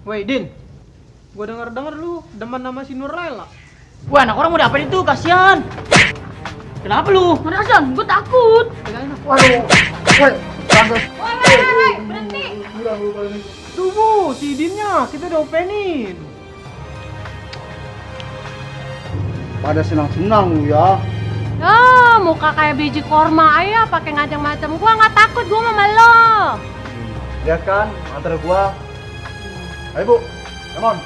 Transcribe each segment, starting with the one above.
Woi Din, gua denger lu demen nama si Nurlela. Wah, anak orang mau diapain itu? Kasihan. Kenapa lu? Merasan, gue takut. Waduh, Woi, berhenti. tunggu si Dinnya, kita udah openin. Pada senang-senang lu ya. Ah, muka kayak biji korma aja pakai ngacang-macam. Gua nggak takut, gua sama lo. Lihat kan, antar gua. Ayo Bu, come on.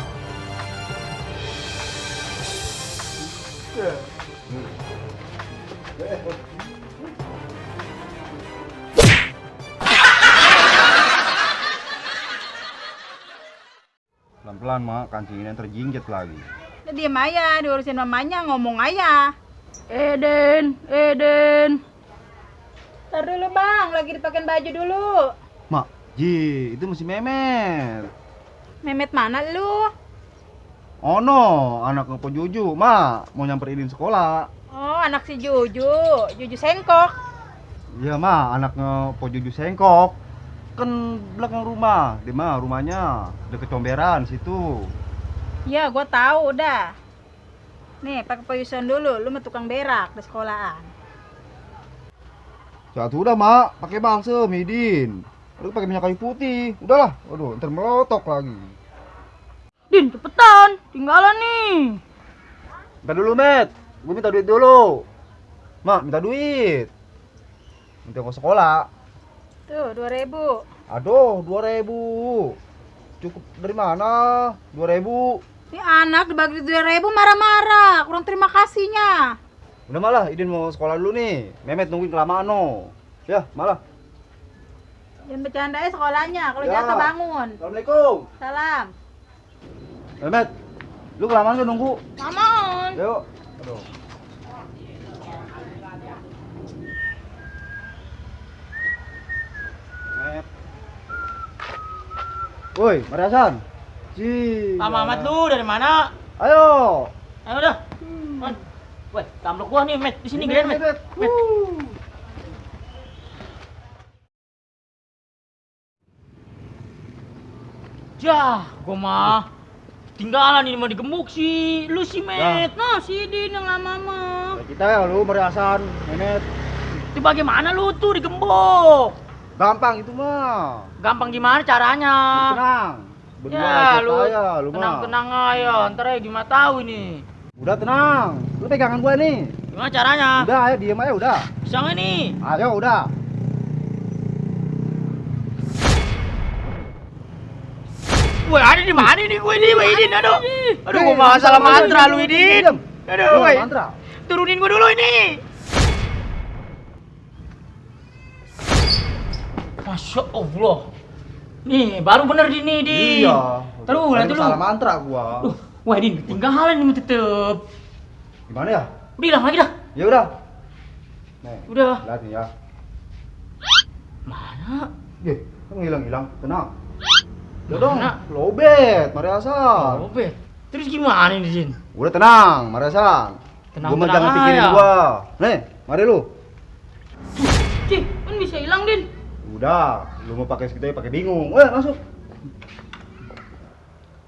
Pelan-pelan mak, kancingnya terjinjit lagi. Udah diem aja, diurusin mamanya, ngomong aja. Eden. Ntar dulu bang, lagi dipakein baju dulu. Mak, Ji, itu masih Memet. Memet mana lu? Oh no, anak ngepo Juju, mak mau nyamperin sekolah. Oh, anak si Juju Sengkok. Iya mak, anak ngepo Juju Sengkok. Kan belakang rumah, di mah rumahnya deket Comberan situ. Iya, gua tahu udah. Nih, pakai payusan dulu, lu mah tukang berak di sekolahan. Satu udah mak, pakai bangsa Midin. Lu pakai minyak kayu putih. Udahlah, waduh, ntar melotok lagi. Din, cepetan. Tinggalan nih. Minta dulu, Met. Gue minta duit dulu. Mak, minta duit. Minta ke sekolah. Tuh, 2.000. Aduh, 2.000. Cukup dari mana? 2.000. Ini anak dibagi 2.000 marah-marah, kurang terima kasihnya. Udah malah, Idin mau sekolah dulu nih. Memet nungguin kelamaan no. Ya, malah. Jangan bercanda ya sekolahnya, kalau Ya. jatuh bangun. Assalamualaikum. Salam. Memet, lu kelamaan gak nunggu? Mamon. Yuk. Aduh. Met. Woi, Mariasan. Pak Mamat lu dari mana? Ayo. Ayo udah. Woi, kamplok gua nih, Met. Di sini gedean, Met. Met. Jah, gua mah tinggalan ini mah digemuk sih. Lu sih, Met. Nah, si Din yang lama mah. Ya, kita ya lu Mariasan, Memet. Itu bagaimana lu tuh digembok? Gampang itu mah. Gampang gimana caranya? Tenang. Berdua Ya, ikut lu saya, lu mah. tenang-tenang aja. Ntar ya gimana tahu ini. Udah tenang. Lu pegangan gua nih. Gimana caranya? Udah, ayo diem aja udah. Bisa nggak nih? Ayo udah. Woi, ada di mana nih gue nih, Woi Idin? Aduh, Hei, gue masalah mantra lu Idin. Diam. Aduh, Lu woi. mantra. Turunin gue dulu ini. Masya Allah. Nih, baru bener di nih, Din. Iya. Terus, nanti lu. salah mantra gua. Wah, Din, ketinggalan ini tetep. Gimana ya? Udah hilang lagi dah. Ya udah. Nih. Udah. Lihat nih ya. Mana? Kok ngilang-ngilang? Tenang. Ya dong, Mana? lobet, Mariasan. Oh, be. Terus gimana ini, Din? Udah tenang, Mariasan. Tenang, Gua mah tenang jangan pikirin aja. gua. Nih, mari lu. Cih, kan bisa hilang, Din. Udah, lu mau pakai segitu pakai bingung. Masuk.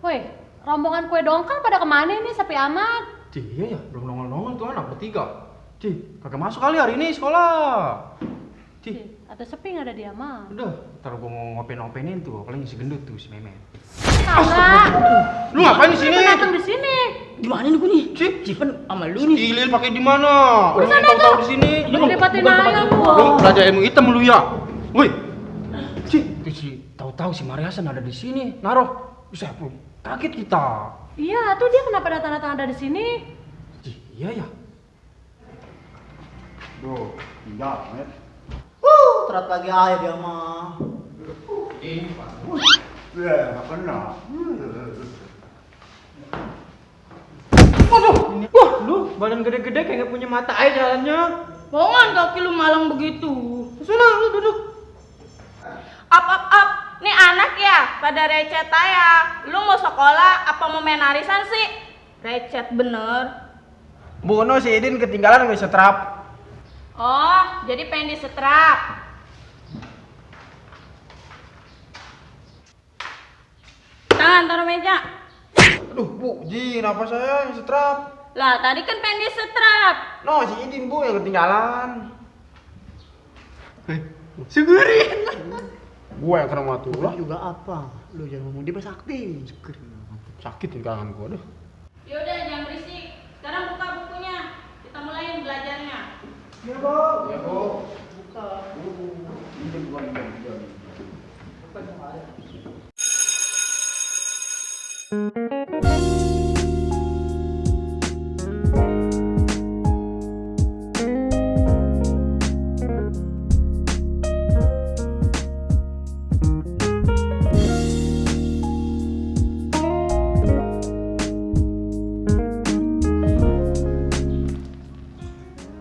Woi, rombongan kue dongkal pada kemana nih? Sepi amat. Cih, iya ya, belum nongol-nongol tuh anak bertiga. Cih, kagak masuk kali hari ini sekolah. Cih, Cih, atau sepi nggak ada dia mah? udah, ntar gua mau ngopen-ngopenin tuh, paling si gendut tuh si Memet. Salah. Lu ngapain di sini? Datang di sini. Di mana nih gue nih? Cih, Cipen sama lu nih. Ilil pakai di mana? Orang yang tahu-tahu di sini. Lu dapatin ayam Lu gua. belajar ilmu hitam lu ya. Woi. Cih, itu si tahu-tahu si Mariasan ada di sini. Naruh. Bisa belum? Kaget kita. Iya, tuh dia kenapa datang-datang ada di sini? Cih, iya ya. Duh, tinggal, Met. terat lagi aja dia mah. Ya, nggak pernah. Waduh, wah lu badan gede-gede kayak nggak punya mata aja jalannya. Bohongan kaki lu malang begitu. Sana lu duduk. Up. Nih anak ya, pada recet aja. Lu mau sekolah apa mau main arisan sih? Recet bener. Bono si Idin ketinggalan nggak setrap. Oh, jadi pengen disetrap. Tangan taruh meja. Aduh bu, Jin apa saya yang setrap? Lah, tadi kan pengen disetrap. No, si Idin bu yang ketinggalan. Segurin. Gua yang kena matu lah. Juga apa? Lu jangan ngomong dia sakti. Sakit di kangen gua deh. Yaudah, jangan berisik. Sekarang buka bukunya. Kita mulai belajarnya. Ya bu.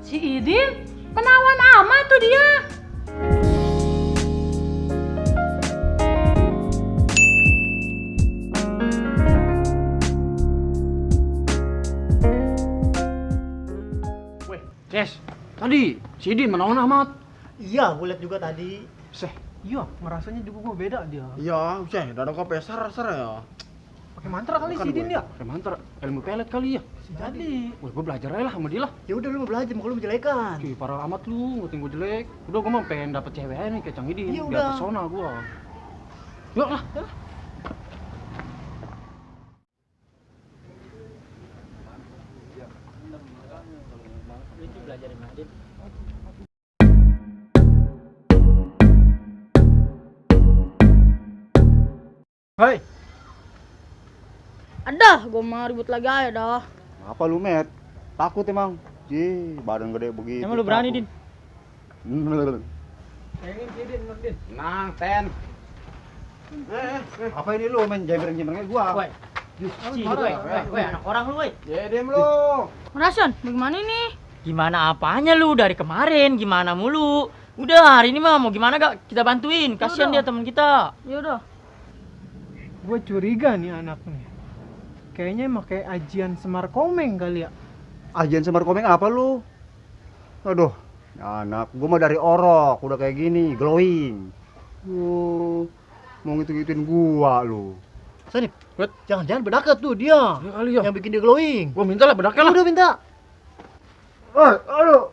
Si Idin, penawan amat tuh dia. Weh, Ces, tadi si Idin menawan amat. Iya, gue liat juga tadi. Seh, Iya, ngerasanya juga gue beda dia. iya, Seh, dada kau pesar ya. Pakai mantra kali si Din ya. Pakai mantra, ilmu pelet kali ya. Jadi. Wah, gua belajar aja lah sama dia lah. Ya udah lu mau belajar, mau lu menjelekan. Cuy, parah amat lu, ngatain gua jelek. Udah gua mah pengen dapet cewek aja nih kayak Cang Idin, Ya biar udah. pesona gua. Yuk lah. Lucu belajar sama Adit. Hai. Adah, gua mau ribut lagi aja dah. Apa lu, Met? Takut emang? Badan gede begitu. Emang lu berani, Din? Nang, Ten. Apa ini lu main jembreng-jembrengnya gua? Woi. Cih, woi, anak orang lu, woi. Ya, diam lu. Rason, bagaimana ini? Gimana apanya lu dari kemarin? Gimana mulu? Udah, hari ini mah mau gimana gak kita bantuin? Kasihan dia teman kita. Yaudah. Gue curiga nih anak nih. Kayaknya pakai ajian Semar Komeng kali ya. Ajian Semar Komeng apa lu? Aduh, anak gua mah dari orok, udah kayak gini, glowing. Mau ngitung-ngituin gua lu. Sanip, jangan-jangan bedakat tuh dia. Ya kali ya. Yang bikin dia glowing. Gua minta lah bedaknya lah. Udah minta. Aduh.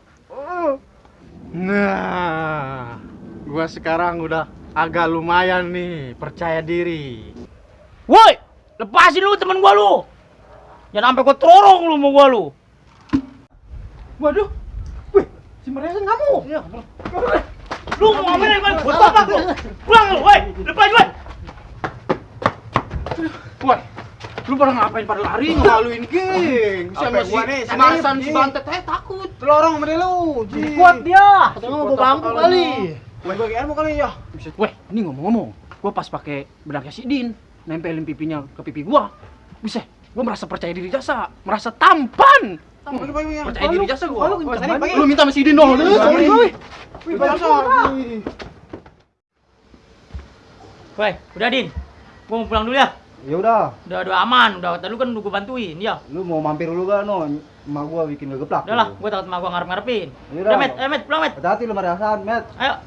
Nah, gua sekarang udah agak lumayan nih, percaya diri. Woi, lepasin lu teman gua lu. Jangan sampai gua terorong lu sama gua lu. Waduh. Wih, si Mariasan kamu. Iya. Lu mau ngapain gua? Gua tembak lu. Pulang lu, woi. Lepas, woi. Woi, lu pada ngapain pada lari ngemaluin geng? Sama si Marsan si Bantet takut. Telorong sama dia lu. Kuat dia. Katanya mau bawa bangku kali. Weh, bagian mau kali ya. Weh, ini ngomong-ngomong, gua pas pakai bedaknya si Din, nempelin pipinya ke pipi gua. Bisa, gua merasa percaya diri jasa, merasa tampan. Percaya diri jasa gua. Lu minta sama si Din dong. Woi, udah Din. Gua mau pulang dulu ya. Ya udah, Udah aman, udah tadi lu kan gua bantuin, ya. lu mau mampir dulu gak no? Emak gua bikin gegeplak. Udah lah, gua takut emak gua ngarep-ngarepin. Yaudah. Udah, Met, pulang, Met. Hati-hati lu Mariasan, Met. Ayo.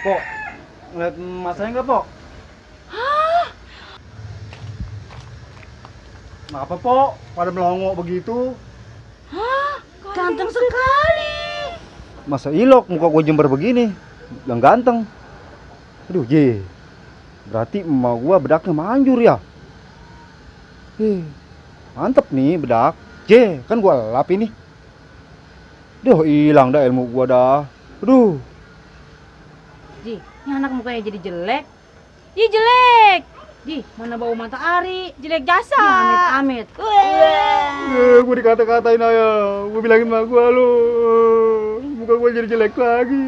Pok, ngeliat masanya enggak, Pok? Kenapa, Pok? Pada melongo begitu? Ganteng sekali. Masa ilok muka gue jember begini? Yang ganteng. Aduh, berarti emak gua bedaknya manjur ya? Mantep nih bedak. Kan gua lap ini. Duh, hilang dah ilmu gua dah. Aduh. Ji, ini anak mukanya jadi jelek. Ih jelek. Di, mana bau matahari? Jelek jasa. Amit-amit. Gue dikata-katain ayah. Gue bilangin sama gue lu. Muka gue jadi jelek lagi.